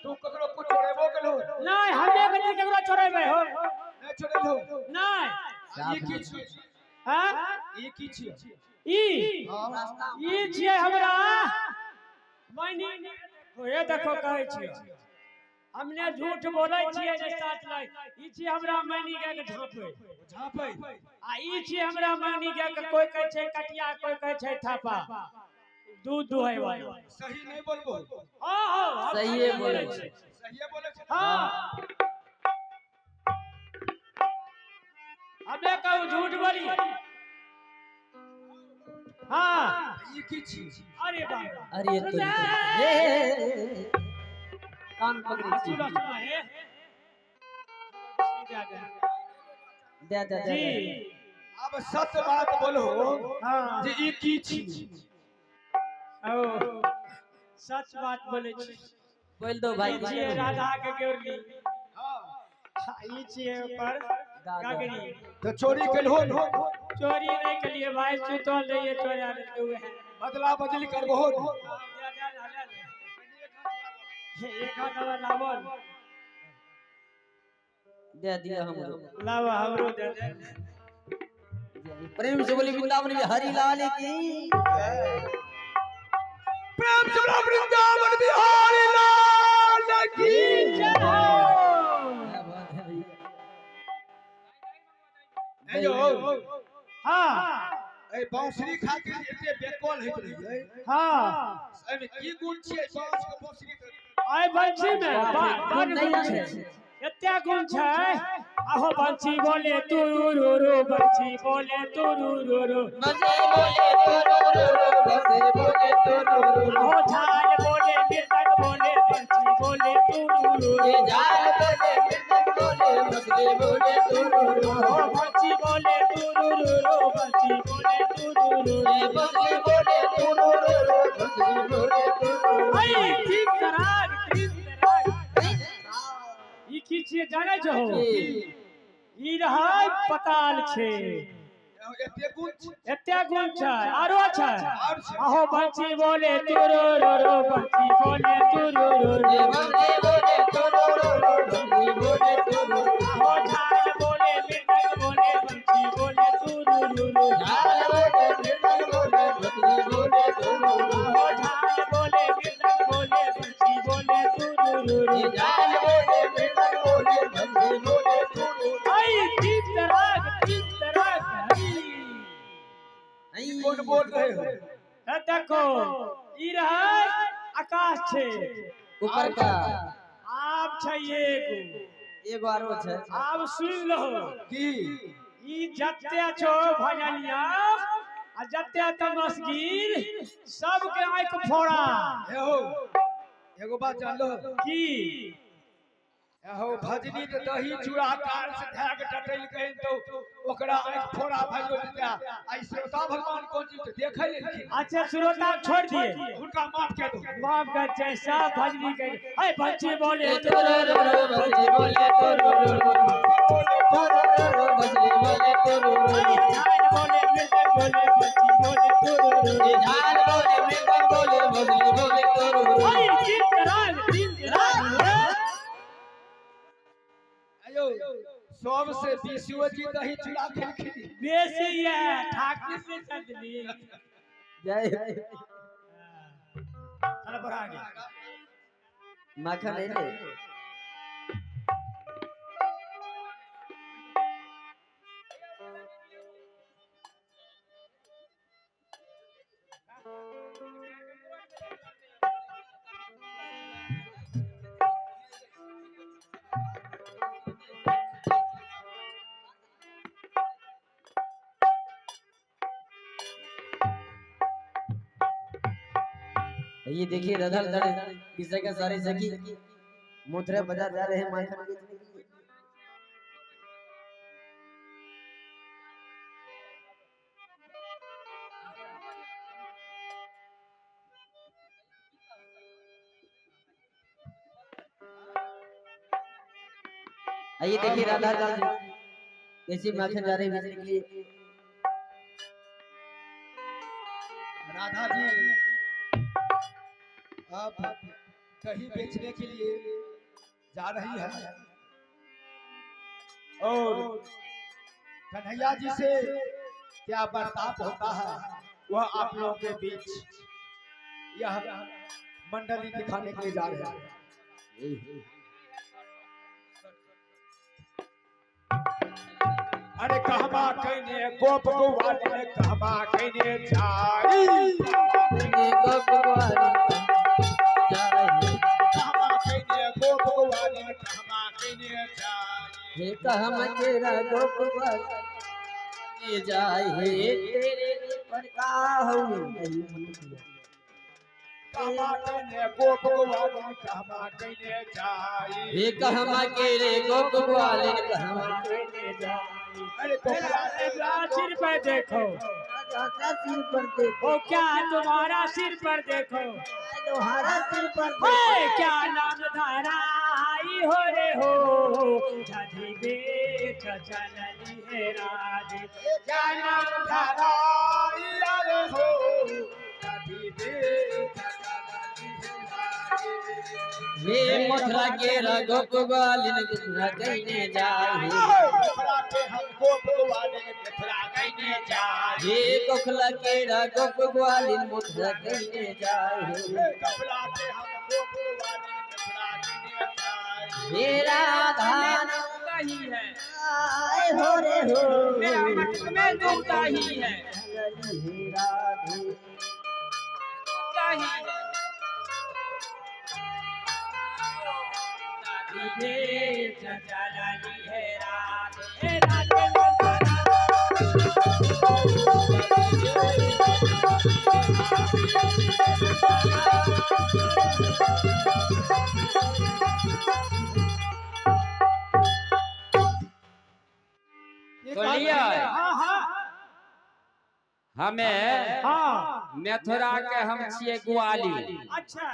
तू ककरो कुछ चोरेबो केलहो? नहीं, हमे के नहीं केकरो चोरेबै हो। नहि चोरेलहो? नहीं। आ ई की छियै? हां? ई की छियै? ई हाँ। ई छियै हमरा मैनी। हे देखो, कहै छियै, हमने झूठ बोलै छियै जे साथ लै। ई छियै हमरा मैनी के झाँपै। झाँपै। आ ई छियै हमरा मैनी के, कोई कहै छै कटिया, कोई कहै छै थापा, दूध दुहै वाला। सही नहि बोलबो? हाँ हाँ, हम सहिए बोलै छियै। सहिए बोलै छै? हाँ, हमे कहू झूठ बोली? हाँ। ई की छियै? अरे बाप! अरे तो हे, हे, हे, कान पकड़े छी। सुनो सुनो, हे दे दे दे। जी। दे। अब सत्य बात बोलो जे ई की छियै? ओ सच बात बोलै छी। बोल दो भाई। ई छियै राधा के गेरली। हाँ। ई छियै ओकर गगरी। तऽ चोरी केलहो ने? चोरी नहीं के भाई, सुतल रहिए, चोरा लेलकै उहे। बदला बदली करबहो ने? एक हाथ वाला लावल। दे दिया हमरो। लावा, हमरो दे दे। प्रेम से बोली वृंदावन बिहारी लाल की। प्रेम से बोलो वृंदावन बिहारी लाल की। जय हो। क्या बात है भैया। ए यौ। हाँ। ए बांसुरी खातिर एते बेकल होइत रहियै। एहिमे की गुण छियै बांस के बांसुरी के? आइ बंसी में बड़ नहीं गुण जाने। छै, एते गुण छै। आहो बंसी बोले तुरु रु रु, बंसी बोले तुरु रु रु। बसे बोले तोरो रो रो, बसे बोले तोरो रो रो। आहो झाल बोले, मृदंग बोले, बंसी बोले तुरु रु ये रु। झाल बोले, मृदंग बोले, बसे बोले तोरो रो आहो रो। बंसी बोले तुरु रु रु, बंसी बोले तुरु रु ये रु। बसे बोले तोरो रो रो, बसे बोले तोरो रो। ऐ तीन तराग, तीन तराग। ई की छियै जानै छहो? की? ई रहै पताल छै। एते गुण छै? एते गुण छै, आरो छै। आओर छै? आहो बंसी बोले तुरु रु रु, बंसी बोले तुरु रु रु। ये बसे बोले तोरो रो रो, बसे बोले तोरो रो। आहो झाल बोले, मृदंग बोले, बंसी बोले तुरु रु रु। झाल बोले, मृदंग बोले, बसे बोले तोरो रो। आहो झाल बोले, मृदंग बोले, बंसी बोले तुरु रु रु। ये झाल बोले, मृदंग बोले, बसे बोले तोरो रो। ऐ तीन तराग, तीन तराग। ऐ ई कोन बोल रहे हो? हे देखो, ई रहै आकाश छै। ऊपर का। आब छै एगो। एगो आरो छै। आब सुन लहो। की? ई जते छो भजनिया आ जते तमसगीर, सबके आंखि फोड़ा। हे हो, एगो बात जानलो? की? एहो भजनी के दही चूड़ा काल से धए के टटैल कहिन तो ओकरा आंखि फोड़ा भइलो जेता। आई श्रोता भगवान कोन चीज देखै लेलखिन। अच्छा, श्रोता छोड़ दिए। हुनका माफ कह दो। माफ कर छै सब भजनी के। है बच्ची बोले ए तोरो रो रो, बसली बोले तोरो रो रो, तोरो रो रो, बसली बोले तोरो रो ऐ रो। झाल बोले, मृदंग बोले, बच्ची बोले तोरो रो ए रो। झाल बोले, मृदंग बोले, बसली बोले तोरो रो। ऐ तीन राग, तीन राग। आयो, सबसे बीसुओ जी दही चूड़ा खेलखिन। बेसी ये ठाकुर से चंदनी। जय। चलो, बढ़ा आगे। माखन ले ले। ये देखिए, राधा धड़ किसे के सारे सखी मथुरा बाजार जा रहे हैं माखन बेचने के लिए। आइए देखिए, राधा लाल जी कैसे माखन जा रहे हैं बेचने के लिए। राधा जी, आप दही बेचने के लिए जा रही है और कन्हैया जी से क्या बर्ताव होता है वह आप लोगों के बीच यह मंडली दिखाने के लिए जा रहे हैं। अरे कहमा कहने गोप गोवाले कहमा कहने जाई, गोप ग्वालिन जाए। कहमा कहने गोप गोवाले कहमा कहने जाई। हे कहम तेरा गोप ग्वालिन जाए, हे तेरे पर का हूँ नहीं मन किया। कहमा कहने गोप गोवाले कहमा कहने जाई। हे कहम केरे गोप ग्वालिन कहमा केरे जाए। अरे गोपला सिर पर देखो, राजा सिर पर देखो, ओ क्या तुम्हारा सिर पर देखो, तुम्हारा सिर पर हे क्या नाम धारा आई हो रे हो, दादी बेच चलनी है राधे। क्या नाम धारा रे हो, दादी बेच चलनी है राधे। हे मथुरा के गोप ग्वालिन मथुरा कहने जाए। मथुरा के हम गोप ग्वालिन मथुरा कहने जाए। हे कोखला के गोप ग्वालिन मथुरा कहने जाए। कपड़ा के हम गोप ग्वालिन मथुरा कहने जाए। हे राधा ही है आए हो रे हो, मेरा मटक में डूबता ही है, हे राधे डूबता ही है। दादी बेच चलनी है राधे, राधे। सुनलियै? हाँ हाँ। हमे हाँ। मथुरा के हम छियै ग्वाली। अच्छा।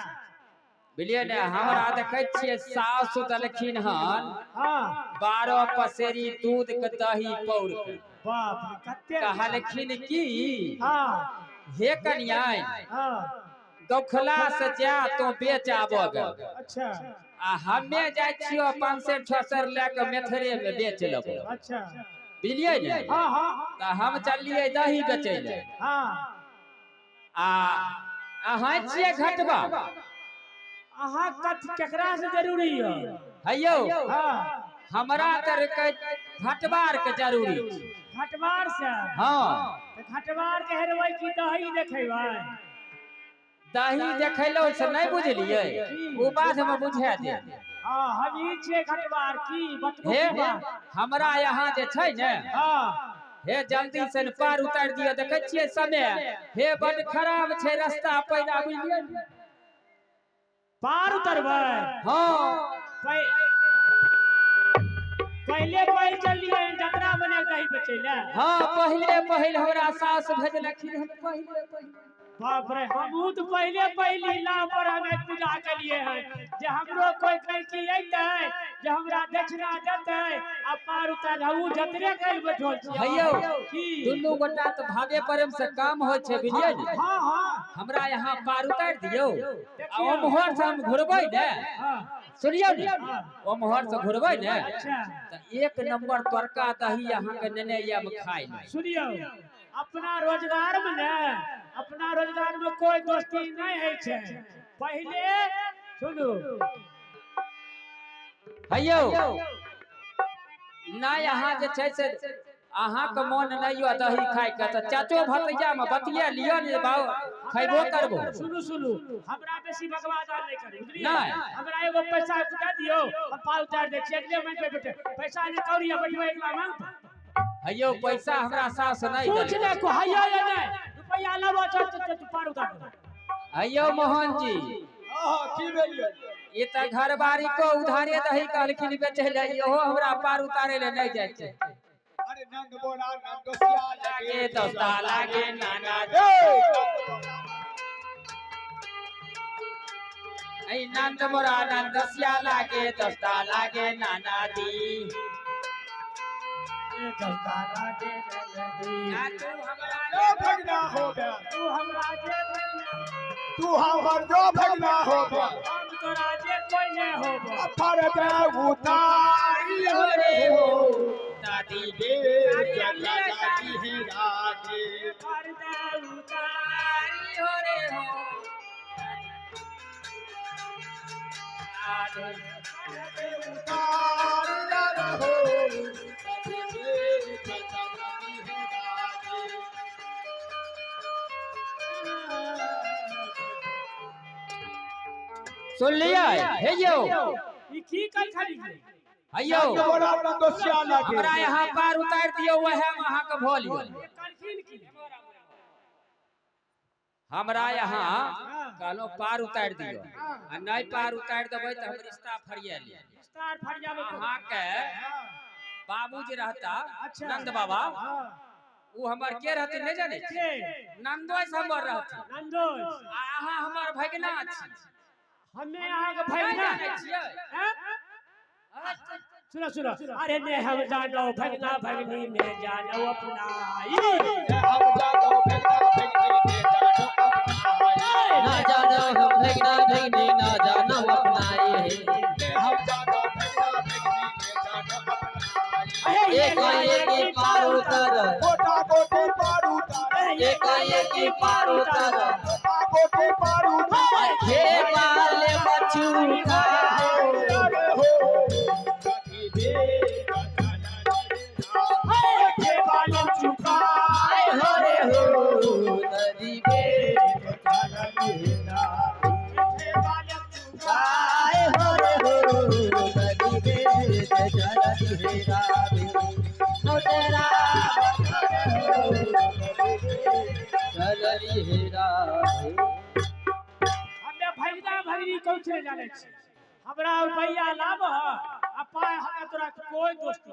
बुझलियै ने, हमरा देखै छियै सासु देलखिन हन हाँ। 12 पसेरी दूध के दही पौर के। बाप रे, कते कहलखिन की हाँ। हे कनिया, हाँ। गौखला से जा तो बेच आबऽ गे। अच्छा। आ हमे जाइ छियो 500 600 लए के मेथरे में बेच लेबो। अच्छा। बुझलियै ने? हाँ हाँ। तऽ हम चललियै दही बेचै लए। हाँ। आ अहाँ छियै घटबा। अहाँ कथ केकरा से जरूरी है? हैयौ, हाँ। हमरा तऽ घटबार के जरूरी छै। घटवार से? हाँ। तऽ घटवार के हेरबै की दही देखेबै? दही देखैलो से नहि बुझलियै, ओ बादमे बुझा देब। हाँ, हम ई छियै घटवार की बतबू हे की बात? हमरा यहाँ जे छै ने, हाँ। हे जल्दी से ने पार उतारि दिअ, देखै छियै समय हे बड खराब छै, रास्ता पैदा, बुझलियै ने? पार उतरबै? हाँ। पहिले पहिल चललियै जतरा बने दही बेचै लए? हाँ, पहिले पहिल हमरा सास भेजलखिन हन, पहिले पहिल। बाप रे, हमहूँ तऽ पहिले पहिली नाव पर हम आइ पूजा केलियै हन जे हमरो कोई कहि की अयतै जे हमरा दक्षिणा देतै आ पार उतार, हमहूँ जतरे करि बैठल छियै। हैयौ, की? दुनू गोटा तऽ भावे प्रेम से काम होइ छै, बुझलियै ने? हाँ हाँ। हमरा यहाँ पार उतारि दियौ आ ओम्हर से हम घुरबै ने। हाँ। सुनियौ ने, ओम्हर से घुरबै ने अच्छा। तऽ एक नंबर तोरका दही अहाँके नेने आयब खाय लए। सुनियौ, अपना रोजगार में ने, अपना रोजगार में कोई दोस्ती नहीं है छै। पहिले सुनू। हैयौ, नहि अहाँ जे छै से अहाँके मोन नहि यऽ दही खायके तऽ चाचो भतीजा मे बतिया लिअ ने बाउ, खैबो करबो। सुनू सुनू, हमरा बेसी बकवास आर नहि करू, बुझलियै? नहि। हमरा एगो पैसा दे दियौ, हम पार उतारि दै छियै। अगले महीने पे पैसा नहि कौड़ी बैठबै अगला मांग। हैयौ, पैसा हमरा सास नहि पूछ देलकै। ले को हैयो या नहि, रुपैआ लेबो चल चल चल पार उतार देबै। हैयौ मोहन जी। हाँ, की भेलियै? ई तऽ घरबारी को उधारे दही कहलखिन बेचै लए, इहो हमरा पार उतारे लए नहि जाइ छै। अरे नंद बोरा नंद दोसिया लागे दोस्ता लागे नाना। ऐ नंद मोरा नंद दसिया लागे दोस्ता लागे नाना दी। ए दोस्ता लागे ननदी। ना तू हमरा जो भगना हो गया, तू हमरा जे भगना, तू हमर जो भगना हो गया। हम तोरा जे कोई नहीं होबो। फर्द उतारी रे हो दादी बेच चला दी राधे। फर्द उतारी हो रे हो उतारी रे हो दादी बेच चला दी राधे। सुन लियै हे यौ ई की कल खरी गेल? हैयौ बड़ा नंदोसिया लागे। हमरा यहाँ पार उतारि दियौ वएह मे अहाँके भऽ लियौ। ये कलखिन की? हमरा यहाँ हाँ, कहलहुँ पार उतारि दियौ हाँ। आ नहि पार उतारि देबै तऽ हम रिश्ता फरिया लेब। विस्तार फरियाबै तो। अहाँके हाँ, बाबू जे रहता अच्छा। नंद बाबा हाँ, ओ हमर के रहथिन नहि जानै छी? के? नंदोस हमर रहथिन नंदोस। आ अहाँ हमर भगिना छी। हमे अहाँके नहि भगिना जानै छियै? हैं? सुनो सुनो, अरे ने हम जानो भगना भगनी ने जानो अपना हम जानो भगना भगनी ने जानो अपनाई। ना जानो हम भगना भगनी ना जानो अपनाई। हम जानो भगना भगनी ने जानो अपनाई। एकाएकी पार उतर गोटा गोटी पार उतार। एकाएकी पार उतर गोटा गोटी पार उतार। हे बाले बचूका रे हो दादी बेच चला दी के बालम चुका आए हो रे हो नदी बेच चला दी राधे। के बालम चुका आए हो रे हो नदी बेच चलती है राधे हो तेरा चलली है राधे। हमे भगना भगनी कौन से जाने छी? हमरा रुपैया लाब आ पाय हमे तोरा कोई दोस्ती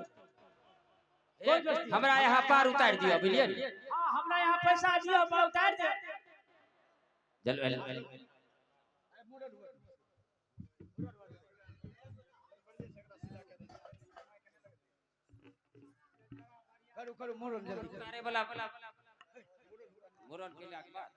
कोई दोस्ती। हमरा यहाँ पार उतारि दियौ बुझलियै ने? हाँ, हमरा यहाँ पैसा दियो पाय उतार दे। चलू करू करू मुड़न जल्दी। उतारे वाला मुड़न केलाके बाद